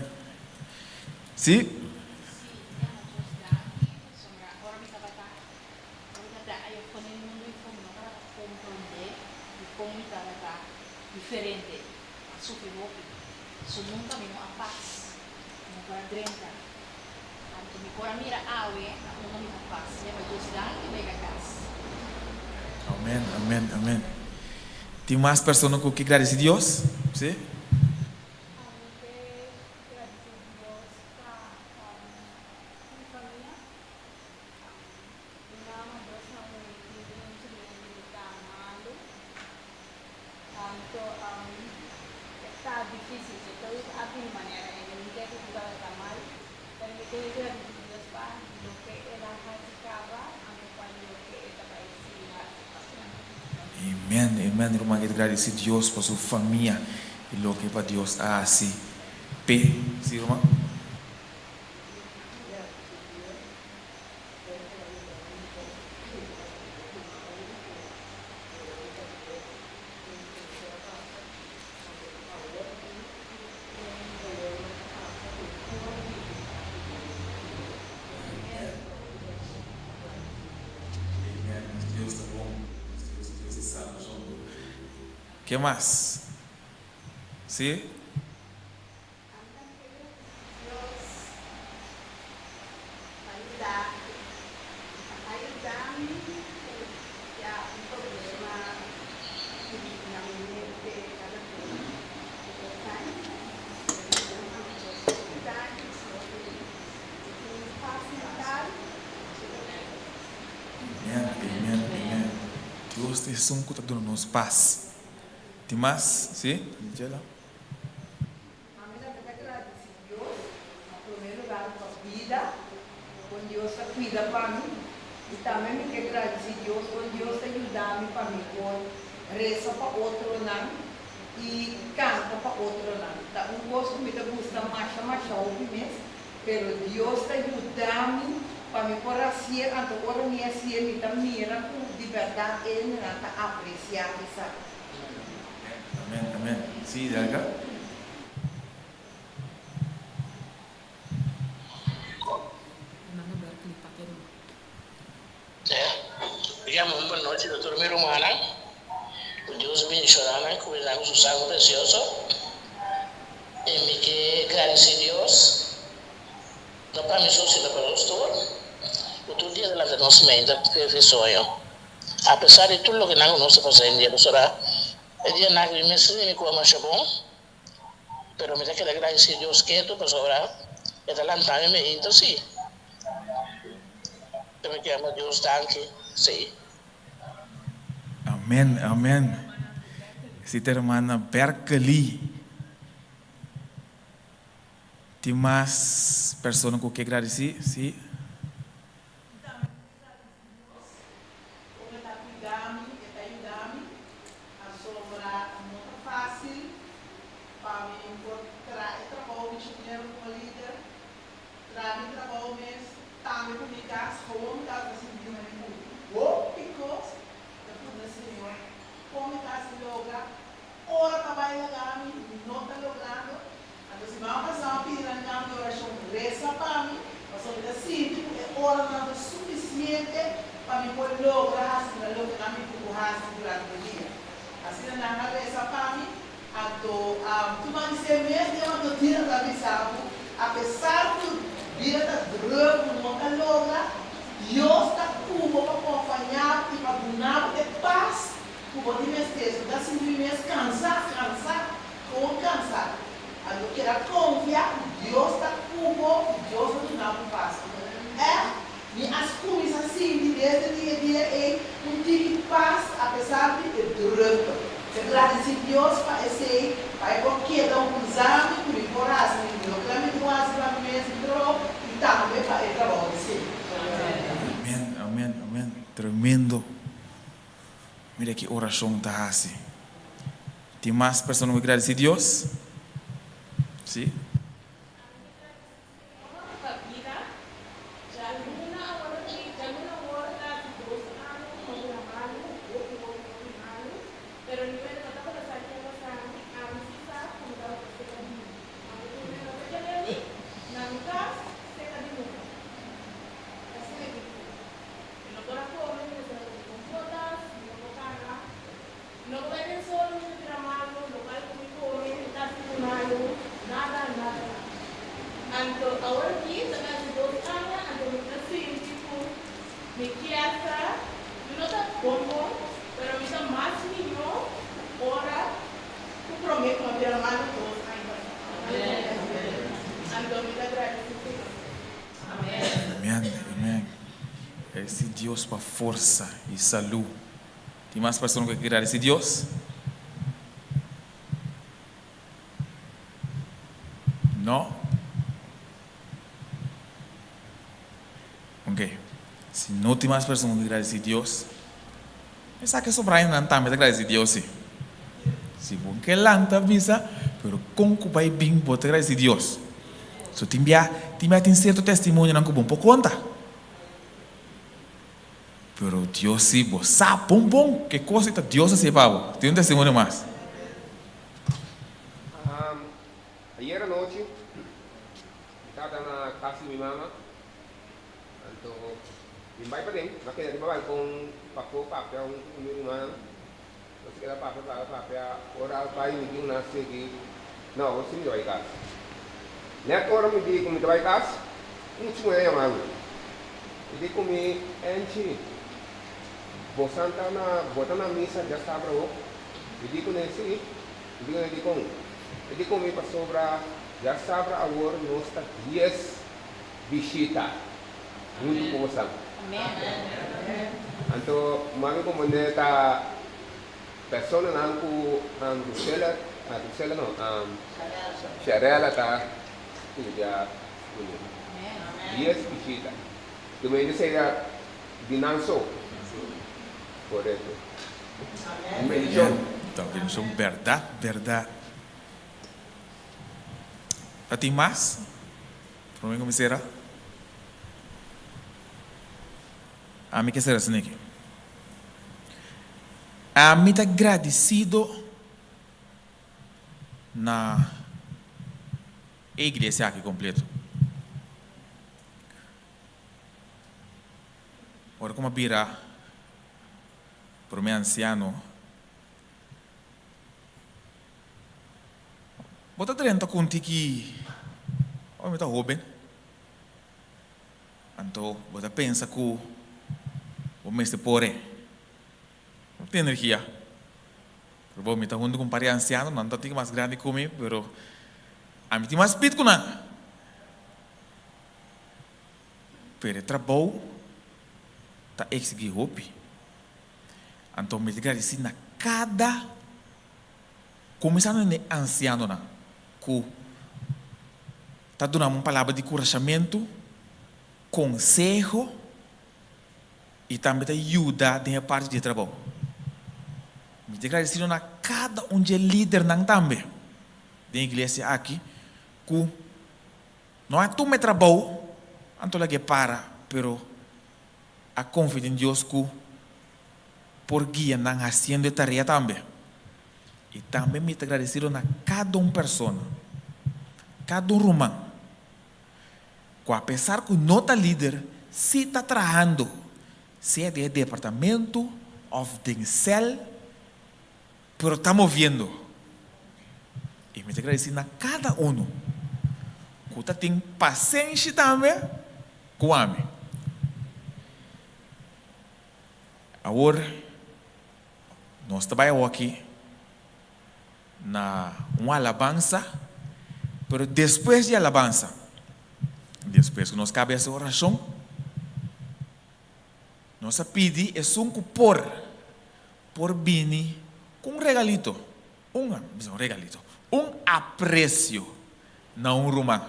S4: Sí?
S6: Sí, mi ama Dios danki pasobra ora mi tabata ora mi tabata aya for den mundu i for mi no tabata komprondé dikon mi tabata diferente, a sufri hopi, so nunka mi no a pas, mi no por a drenta, anto mi por a mira awe na unda mi ta pas, mi ama Dios danki pa yega kas.
S4: Amen, amen, amen. Tin mas persona ku ke gradisi Dios? Sí?
S7: Ami ke Gradisí Dios pa mi famia. Mi mama dos na un mi tin un sobrino di ta malu. Anto e ta difícil, si todo a bini manera e mi ke ku tabata mal, pero mi ke gradisí Dios pa loke el a hasi kaba anto pa loke e ta bai sigui hasi pa mi.
S4: Amen, amen ruman ke ta gradisí Dios pa su famia i loke pa Dios a hasi p'e. Sí ruman. Amen nos Dios ta bon nos Dios ta Dios di salbashon ke mas si.
S6: Ami ta kere Dios pa yuda a yuda mi ku ya un problema na mi mente kada tin dos aña pero mi ta manda Dios hopi danki pasobra mi tin pas mental.
S4: Amen amen amen Dios ta esun ku ta duna nos pas tin mas si Michela.
S3: Ami tambe ta gradisi Dios na prome lugar pa bida kon Dios ta cuida pa mi y tambe mi ke gradisi Dios kon Dios ta yuda mi pa mi por resa pa otronan y canta pa otronan. Ta un cos cu mi ta gusta masha masha hopi mes pero Dios ta yuda mi pa mi por hacié anto ora mi hacié mi ta mira cu di berdad e hendenan ta aprecia esaki.
S4: Amen amen si Delga.
S8: Yama un bon nochi ta tur mi rumannan. Ku Dios bendishona nan ku e nan su sangre presioso. I mi ke gradisí Dios, no pa mi so sino pa nos tur, ku tur dia ta lanta nos mente fe soño. Apesar di tur loke nan ku nos ta pasa den dia, pasobra e dianan aki mi mes sinti mi kua masha bon, pero mi ta keda gradisí Dios ketu pasobra e ta lanta mi meinta sí. Mi ke ama Dios danki, sí.
S4: Amen amen si ta hermana Berkeley. Tin mas persona ku ke gradisí? Sí.
S3: I tambe mi ke gradisí Dios kon e ta kuida mi, e ta yuda mi. Pasobra no ta fásil pa mi por traha e trabou misionero komo lider, traha mi trabou mes, tambe ku mi kas. Gewoon mi tabata sinti mi ku hopi kos ta puntra Señor kon mi ta hasi logra. Ora ta bai laga mi, mi no ta logrando. Anto si mama pasá a pidi nan cama di oracion reza pa mi, pasobra mi ta sinti cu e oranan ta suficiente pa mi por logra haci na loke nan mi tin cu haci durante e dia. Asina nan a reza pa mi, anto tuma di ser mes dia anto Dina ta bisa bo, apesar cu bida ta druk bo no ta logra, Dios ta cu bo pa compaña bo y pa duna bo e pas cu bo tin mester. So mi ta sinti mi mes cansa, cansa. Kon kansa? Anto keda konfia ku Dios ta ku bo i Dios lo duna bo pas. Ègt, mi a kuminsá sinti desde di e dia ei un tiki pas apesar di e drukte. Mi gradisí Dios pa esei, pa e por keda usa mi ku mi por hasi mi loke mi tin ku hasi pa mi mes, mi trabou i tambe pa e trabou di Señor.
S4: Amen, amen, amen. Tremendo. Mira ki orashon ta hasi. Tin mas persona ku gradisí Dios? Sí.
S5: Ami ta gradisí Señor pa bida. Djaluna awor aki, djaluna awor ta di dos aña ku mi a bira malu, hopi hopi hopi malu. Pero niun hende no tabata sa ke a pasa mi. Ami si sa ku mi tabata seka di mundu. Ami ku mi no ta kere mi na mi kas seka di mundu. Asina ki ta. Mi no por a kome, mi mester a kome kon frutas, mi no por kana. No por bai den sol, mi ta bira malu, lokal ku mi kome, mi ta sinti malu, nada, nada, nada. Anto awor aki ta kasi dos aña, anto mi ta sinti ku mi kier sa, mi no ta bon bon, pero mi ta mas mihó ora ku promé ku mi a bira malu dos aña pasá. Anto mi ta gradisí Señor.
S4: Amen, amen. Gradisí Dios pa forsa i salú. Tin mas persona ku ke gradisí Dios? No? Ok, si no tin mas persona ku ke gradisí Dios, esaki e sobra nan tambe ta gradisí Dios si. Si bo ke lanta bisa, pero kon ku bai bin bo ta gradisí Dios? So tin bia, tin bia tin sierto testimonionan ku bo por konta. Pero Dios si bo sa bon bon ke kos ei ta Dios a hasié pa bo. Tin un testimonio mas.
S2: Ayer anochi mi tabata na kas di mi mama, anto mi bai paden, mi a keda riba balkon pafó papia huntu ku mi rumannan. Nos a keda papia, papia, papia, ora a bai mi di un a sigui, no, awor si mi ta bai kas. Nèt ora mi di ku mi ta bai kas, un chumé a yama mi. E di ku mi, Angie, bo san ta na, bo ta na misa djasabra ho? Mi di ku ne, si. Mi di ku ne, dikon? E di ku mi, pasobra djasabra awor nos ta dies bishita huntu ku bosan. Anto mami komprendé ta personanan ku Rusela, Rusela no, Sharela ta studia kuné. Dies bishita. Di medio sea di nan so. Korekto. Un bendishon.
S4: Ta un bendishon bèrdat, bèrdat. Ta tin mas? Prome ku mi sera? Ami ke sera asin'aki. Ami ta gradisido na e iglesia aki kompleto. Ora ku mi a bira prome ansiano, Bo ta drenta ku un tiki ora mi ta hoben, anto bo ta pensa ku bo mester por e. No tin energia. Pero bo, mi ta huntu ku un par di ansiano, nan ta tiki mas grandi ku mi, pero ami tin mas pit ku nan. Pero e trabou ta eksigí hopi. Anto mi ta gradisí na kada. Kuminsando den e ansianonan ku Ta duna mi un palabra di kurashamentu, konseho i tambe ta yuda den e parti di e trabou. Mi ta gradesido na kada un dje lidernan tambe den iglesia aki ku no a tuma e trabou anto lag'é para pero a konfia den Dios ku por guia nan hasiendo e tarea tambe. I tambe mi ta gradesido na kada un persona, kada un ruman, ku apesar ku no ta lider, sí ta trahando, sea den e departamento òf den sèl, pero ta moviendo. I mi ta gradesí na kada unu ku ta tin pasenshi tambe ku ami. Awor nos ta bai awoki na un alabansa, pero despues di alabansa, despues ku nos kaba e orashon, nos a pidi esun ku por, por bini ku un regalito, un, un regalito, un apresio na un ruman.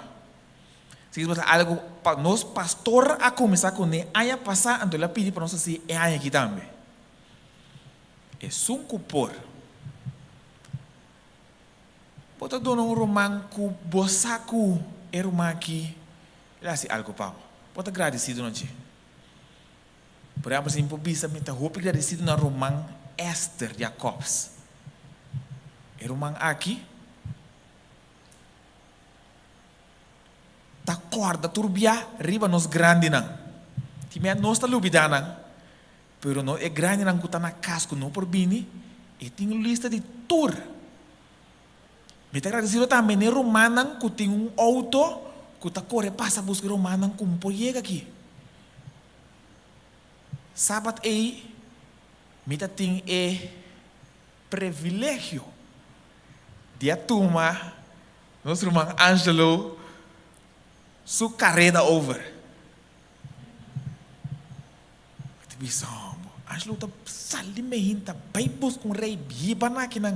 S4: Si bo ta algu pa nos pastor a kuminsá kuné aña pasá anto el a pidi pa nos hasi e aña aki tambe. Esun ku por. Bo ta duna un ruman ku bo sa ku e ruman aki el a hasi algu pa bo. Bo ta gradisido na dje. Por ehèmpel si mi por bisa mi ta hopi gradisido na ruman Esther Jacobs. E ruman aki. Ta kòrda tur bia riba nos grandinan. Tin bia nos ta lubidá nan, pero no e grandinan ku ta na kas ku no por bini, e tin un lista di tur. Mi ta gradesido tambe n'e rumannan ku tin un outo ku ta kore pasa buska e rumannan ku no por yega aki. Sabat ei mi ta tin e privilegio di a tuma nos ruman Angelo su kareda over. Mi ta bisa, Hombo, Angelo ta sali mehinta bai buska un rei biba na akinan,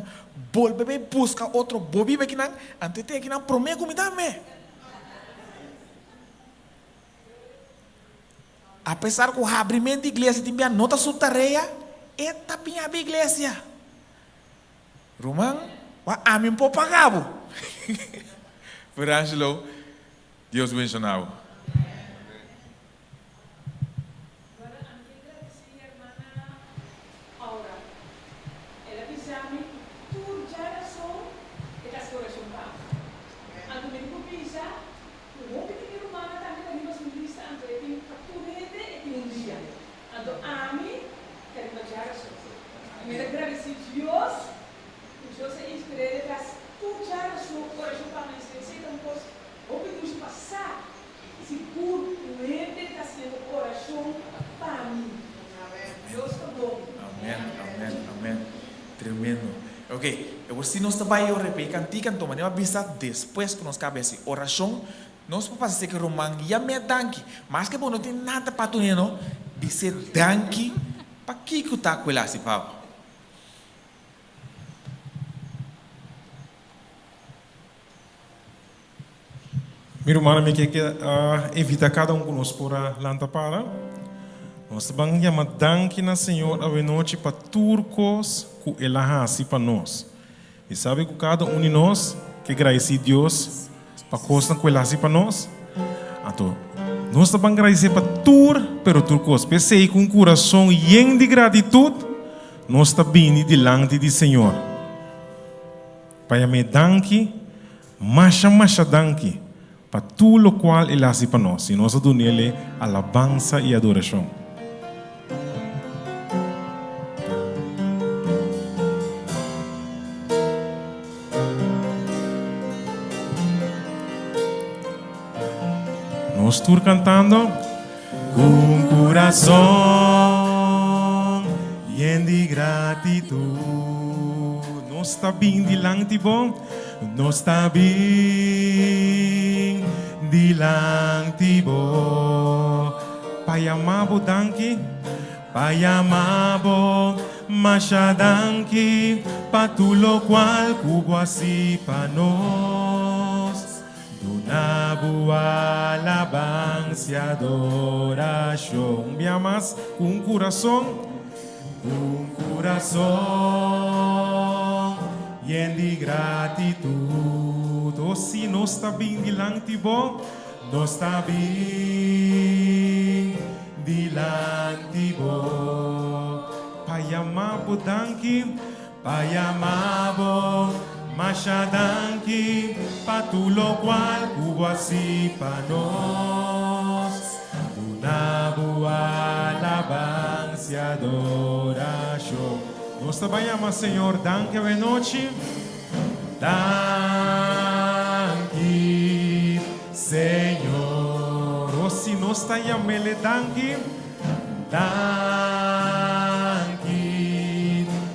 S4: bolbe bai buska otro bo biba akinan, anto e ta akinan prome ku mi tambe. Apesar ku habrimento di iglesia tin bia no ta su tarea, e ta bin habri iglesia. Ruman, wak ami por paga bo. Pero Angelo, Dios benshoná bo.
S5: Brother, ami ke gradisí hermana Aura. El a bisa mi ku tur djarason e ta hasi orashon pa mi. Anto mi tin ku bisa ku hopi di mi rumannan tambe ta riba su lista, anto e tin pa tur hende e tin un dia. Anto ami ta riba djarason. Mi ta gradisí Dios ku Dios a inspir'é di hasi tur djarason orashon pa mi. Esei ta un kos hopi dushi pa sa. Sigur ku hende ta hasiendo orashon pa mi. Dios ta bon.
S4: Amen, amen, amen. Tremendo. Ok, awor si nos ta bai ora p'e kantika, anto manera bo a bisa despues ku nos kaba hasi orashon, nos por pasa seka ruman yam'é danki. Maske bo no tin nada pa dun'é no, bis'é danki pa kiko ta ku el a hasi pa bo.
S1: Mi rumannan, mi ke invita kada un ku nos por a lanta para. Nos ta ban yama danki na Señor awenochi pa tur kos ku El a hasi pa nos. Mi sabi ku kada un di nos ke gradisí Dios pa kosnan ku El a hasi pa nos. Anto, nos ta ban gradisé pa tur, pero tur kos. P'esei, ku un kurason yen di gratitut, nos ta bini dilanti di Señor. Pa yam'é danki, masha masha danki pa tur lokual el hasi pa nos, i nos a dun'el e alabansa i adorashon. Nos tur kantando. Ku un kurason yen di gratitut. Nos ta bin dilanti bo. Nos ta bin dilanti bo. Pa yama bo danki. Pa yama bo masha danki pa tur lokual ku bo hasi pa nos. Duna bo alabansia, adorashon. Un bia mas, ku un kurason, ku un kurason yen di gratitut. O si nos ta bin dilanti bo, nos ta bin dilanti bo. Pa yama bo danki. Pa yama bo masha danki pa tur lokual ku bo hasi pa nos. Duna bo alabansia, adorashon. Nos ta bai yama Señor danki awe nochi. Danki, Señor. O si nos ta yam'El e danki. Danki,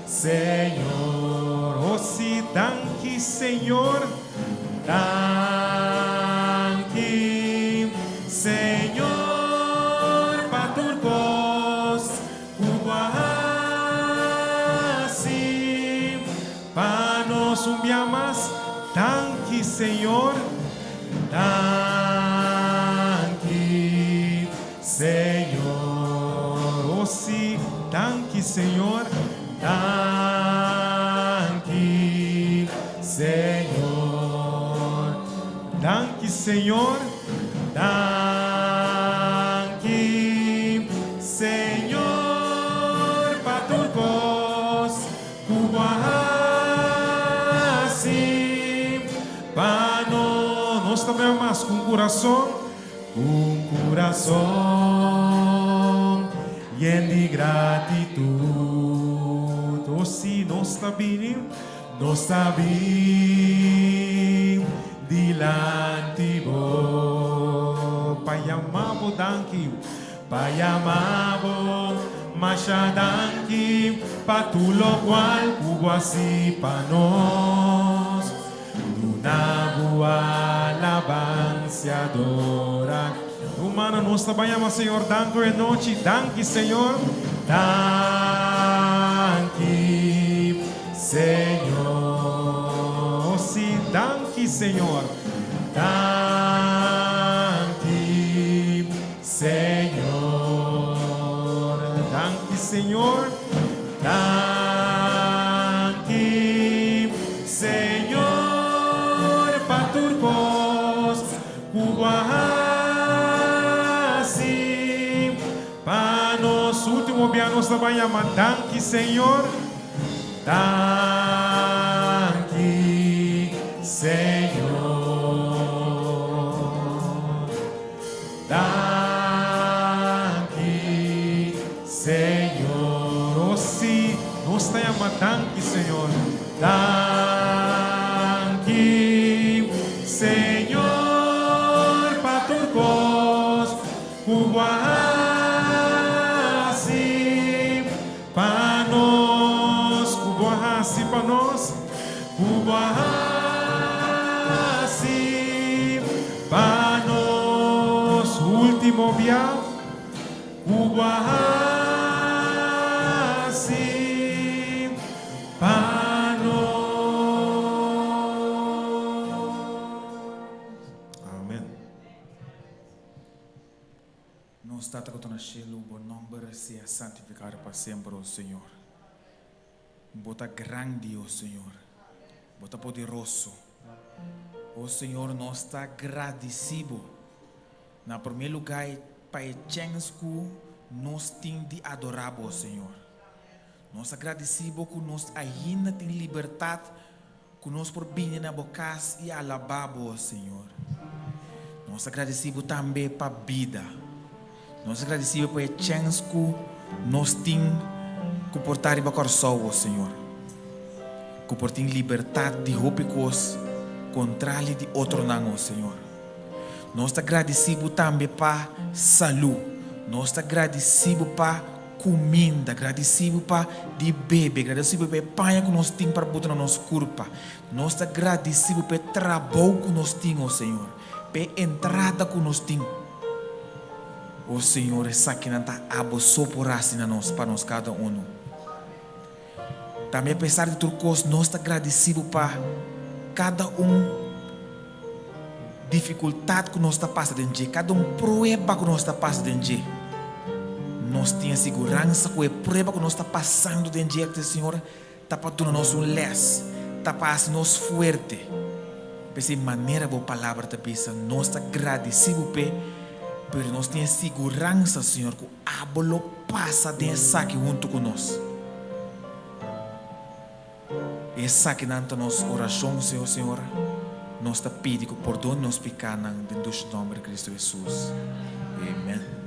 S1: Señor. Oh sí, danki, Señor. Danki, Señor, pa tur kos ku bo a hasi pa nos un bia mas. Danki, Señor. Danki, Señor, oh sí, danki Señor, danki Señor, danki Señor, danki Señor pa tur kos ku bo a hasi pa nos. Nos ta beba mas ku un kurason. Un kurason yen di gratitut. O si nos ta bini, nos ta bin dilanti bo pa yama bo danki, pa yama bo masha danki pa tur lokual ku bo hasi pa nos. Duna bo alabansia, adora. Humano nos ta baña ma Señor danki e nochi danki Señor danki Señor oh si danki Señor danki Señor danki Señor danki Señor pa tur kos ku bo a hasi pa nos. Ultimo bia nos ta bai yama danki Señor danki Señor. Danki, Señor. Oh, sí, nos ta yama danki, Señor. Danki, Señor, pa tur kos ku bo a hasi pa nos. Ku bo a hasi pa nos. Ku bo a hasi pa nos ultimo bia. Ku bo a hasi pa nos. Amen.
S4: Nos Tata ku ta na shelu, bo nomber sea santifikado pa semper, o Señor. Bo ta grandi, o Señor. Bo ta poderoso. O Señor, nos ta gradisí Bo, na promé lugá pa e chèns ku nos tin di adorá Bo, Señor. Nos ta gradisí Bo ku nos ainda tin libertat ku nos por bini na Bo kas i alabá Bo, o Señor. Nos ta gradisí Bo tambe pa bida. Nos ta gradisí Bo pa e chèns ku nos tin ku por ta riba Kòrsou, o Señor. Ku por tin libertat di hopi kos kontrali di otronan, o Señor. Nos ta gradisí Bo tambe pa salú. Nos ta gradisí Bo pa kuminda, gradisí Bo pa di bebe, gradisí Bo pa e paña ku nos tin pa buta na nos kurpa. Nos ta gradisí Bo pa e trabou ku nos tin, o Señor, pa e entrada ku nos tin. O Señor, esakinan ta Abo so por hasi na nos, pa nos kada unu. Tambe apesar di tur kos, nos ta gradisí Bo pa kada un. difikultat ku nos ta pasa den dje, kada un prueba ku nos ta pasa den dje, nos tin e siguransa ku e prueba ku nos ta pasando den dje akí, Señor, ta pa duna nos un lès, ta pa hasi nos fuerte. P'esei manera Bo Palabra ta bisa, nos ta gradisí Bo p'e, pero nos tin e siguransa, Señor, ku Abo lo pasa den esaki huntu ku nos. Esakinan ta nos orashon, Señor, Señor. Nos ta pidi ku pordon nos pikanan den dushi nòmber di Kristu Hesus. Amen.